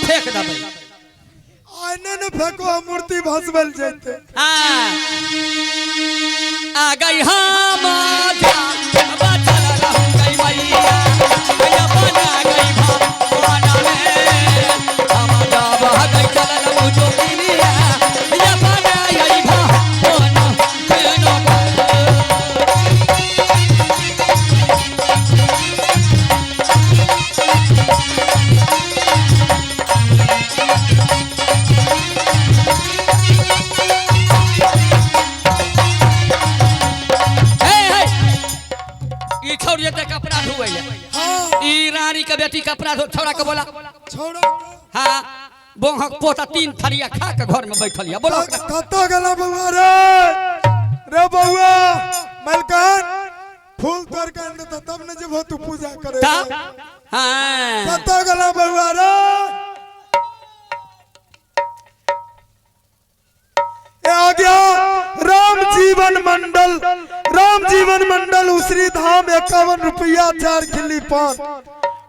फेंक देबै। आने ने फेंको, हम मूर्ति भसबल जेते। हाँ आ गई हम बचल रहूं गई मैया मैया बना गई भगवाना में हम जब गई चलल जोगिनिया मैया बना गई भगवाना में। हे हे ई छोड़ जेते कपड़ा धोए ले। हाँ ई रानी के बेटी कपड़ा धो, छोड़ा के बोला। छोड़ो। हाँ बोहक पोता 3 थरिया खा के घर में बैठल या बोला। कत्तो गेला बउआ रे? रे बउआ मलकान फूल तोड़ के आन देता तब न जेबहो तू पूजा करे। तब हाँ कत्तो गेला बउआ रे? ए आ गया राम जीवन मंडल, राम जीवन मंडल उसरी धाम 51 रुपया 4 खिल्ली पान।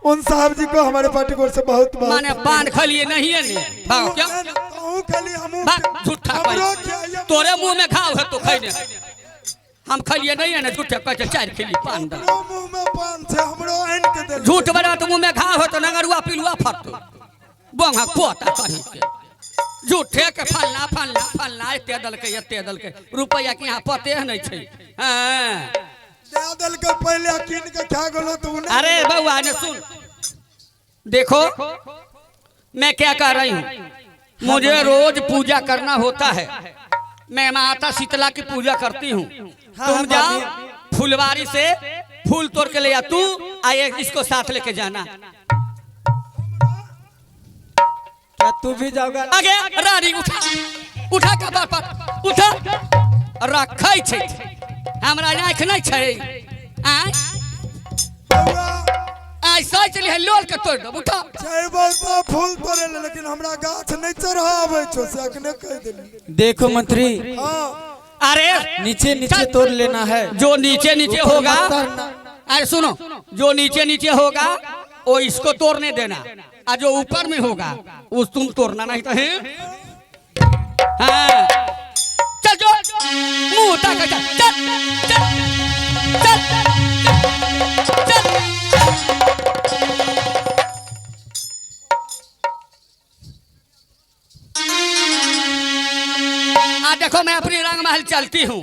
उन साहब जी को हमारे पार्टी को से बहुत बहुत माने पान खलिए नहीं है ने। हाँ क्यों तू खाली हमू झूठा हमरो कही। खियाइए। तोरे मुंह में घाव है तो खैने, हम खलिए नहीं है ने, झूठे कहते 4 खिल्ली पान दे। हमरो मुंह में पान छे, हमरो आन के दे। झूठ बना तो मुंह में घाव है तो नंगरुआ पिलुआ फटतो बोंगा पोता कहीं के झूठे के फलना फलना फलना एते दलके एते दलके रुपया के यहाँ पते नहीं छै। हाँ दे दल के पहले कीन के खा गेलो तो उ अरे बउआ ने सुन, देखो मैं क्या कह रही हूँ, मुझे रोज पूजा करना होता है, मैं माता शीतला की पूजा करती हूँ। तुम जाओ फुलवारी से फूल तोड़ के ले आ, तू आए इसको साथ लेके जाना। क्या तू भी जाओगा? आगे रानी उठा उठा के बार पर उठा रखै छै, हमरा आँखि नहीं छै। आय बउआ आय सोच लिहे लोल के तोड़ देब। उठा जयबो तो फूल तोड़े ले, लेकिन हमरा गाछ नहीं चढ़ाबै छो से अखने कह देली। देखो मंत्री। हाँ अरे नीचे नीचे तोड़ लेना है, जो नीचे नीचे होगा। अरे सुनो, जो नीचे नीचे होगा वो इसको तोड़ने देना, और जो ऊपर में होगा उस तुम तोड़ना नहीं तो है। हाँ चल जो मुंह उठा कर चल चल चल चल चल। आ देखो मैं अपनी रंग महल चलती हूँ।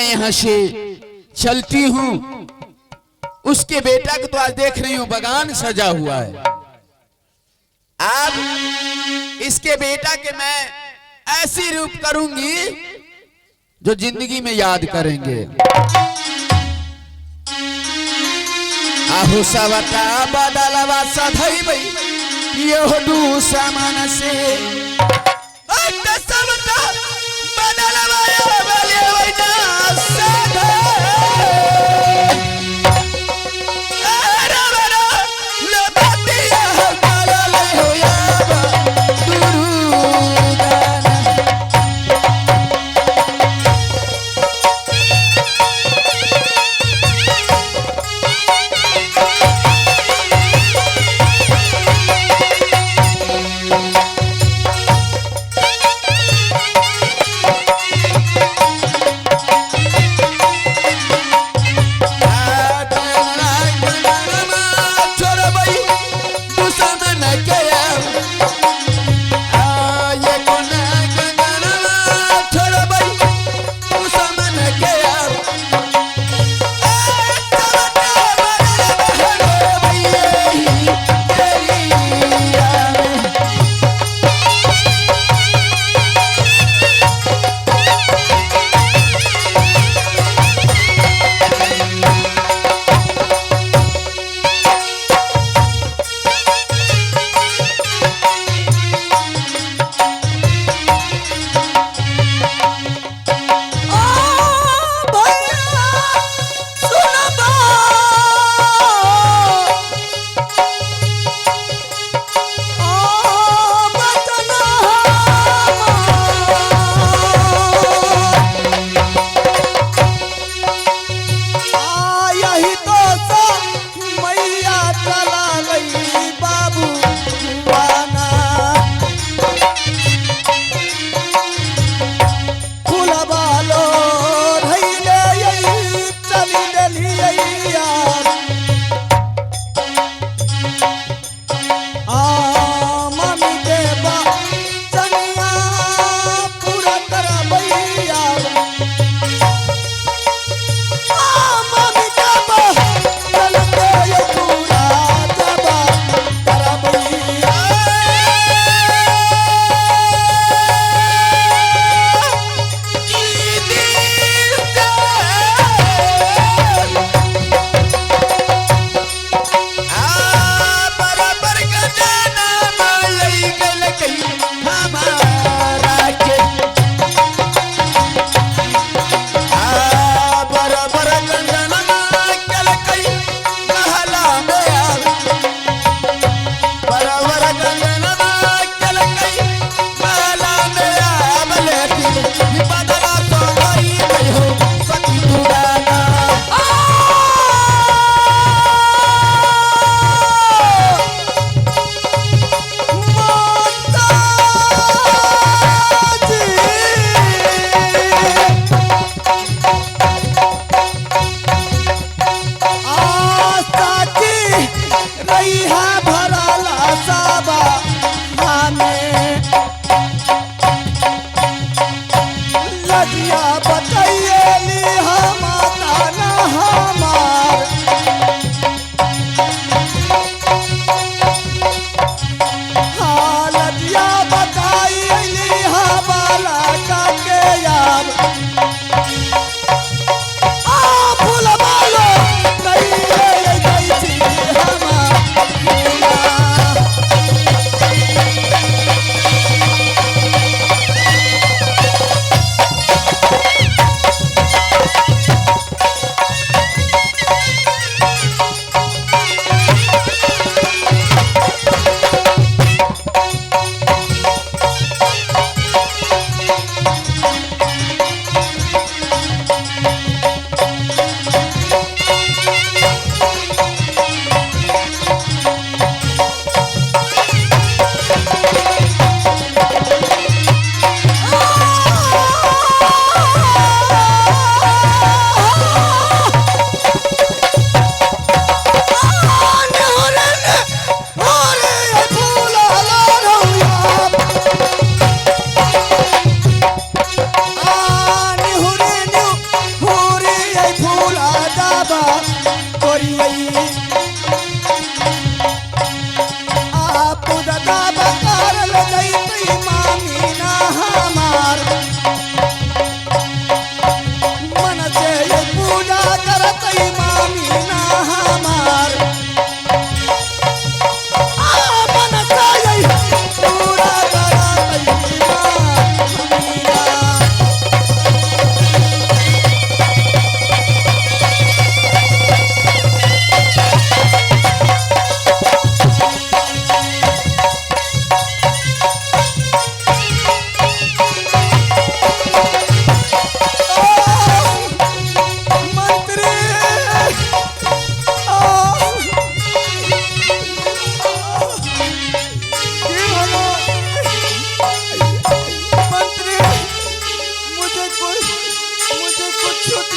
मैं यहाँ से चलती हूँ। उसके बेटा को तो आज देख रही हूं बगान सजा हुआ है। अब इसके बेटा के मैं ऐसी रूप करूंगी जो जिंदगी में याद करेंगे। आहु सवता बदलवा सधैबै यह दू सामान से अत सवता बदलवा बलियबै ना सधै।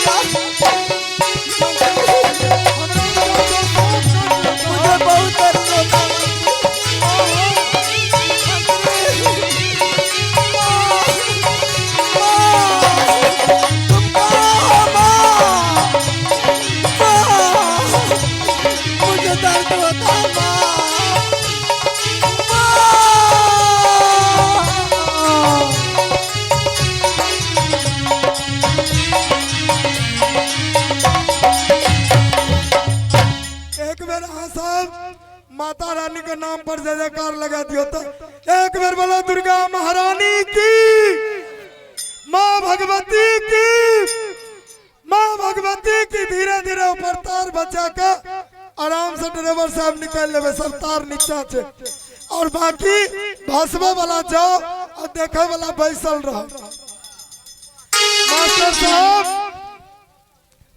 दिया। मुझे बहुत दर्द होता है। तुम कहाँ हो माँ? माँ, मुझे दर्द होता है माँ। माँ। एक बेर अहाँ सब माता रानी के नाम पर जय जयकार लगा दियो तो एक बेर बोलो दुर्गा महारानी की, माँ भगवती की, माँ भगवती की। धीरे धीरे ऊपर तार बचा के आराम से ड्राइवर साहब निकाल लेवे, सब तार नीचा छे और बाकी भसबे वाला जाओ और देखे वाला बैसल रहो। मास्टर साहब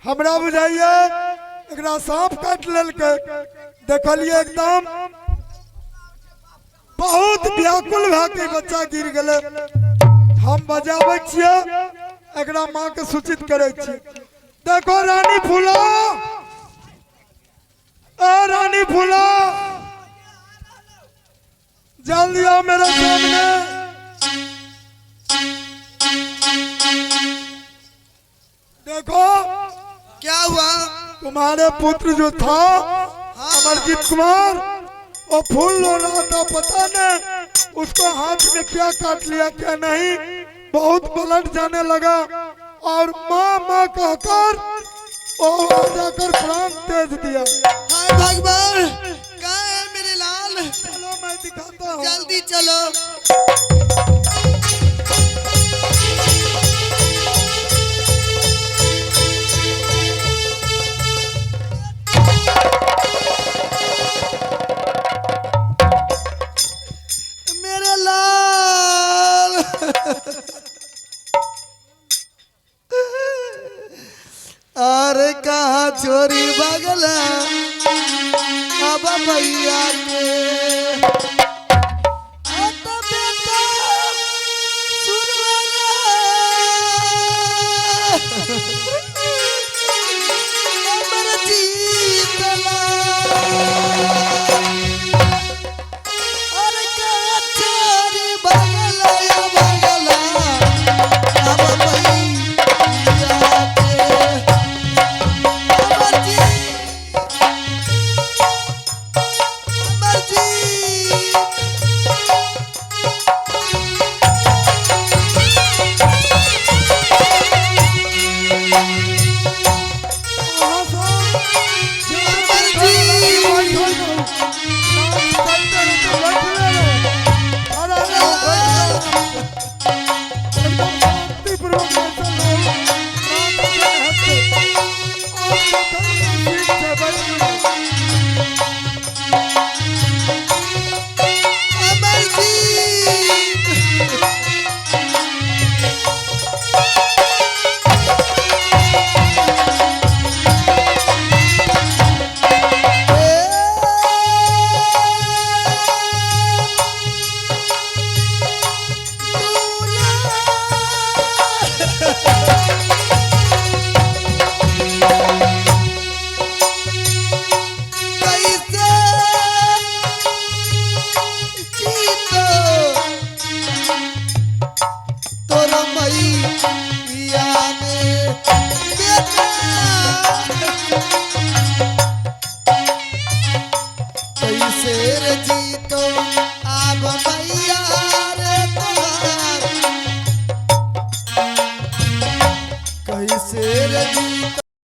हमरा बुझाइए एकरा सांप काट लेलकै, देखलिए एकदम बहुत व्याकुल भए के बच्चा गिर गेलै। हम बजाबै छियै, एकरा माँ के सूचित करै छियै। देखो रानी फूलो, ए रानी फूलो, जल्दी आओ मेरे सामने। देखो क्या हुआ? तुम्हारे पुत्र जो था अमरजीत कुमार, वो फूल लो रहा था, पता नहीं उसको हाथ में क्या काट लिया क्या नहीं, बहुत ब्लड जाने लगा और माँ माँ कहकर वो वहाँ जाकर प्राण तेज दिया। हाय भगवान, कहाँ है मेरे लाल? चलो मैं दिखाता हूँ, जल्दी चलो। मेरे लाल, अरे कहाँ छोरी बगला अब भैया के। ओ तो बेटा सुन रे, अमर जीत लाल। अरे कहाँ छोरी बगला बगला अब भैया के। अमरजीत, अमरजीत। वहाँ सब एकदम शांतिपूर्वक बैठल रहू, नाम भजन हेतै। और जखन ठीक छै, बैठ जाउ। अमरजीत। कैसे जीतो तोर मैया ने बेटा, कैसे रे।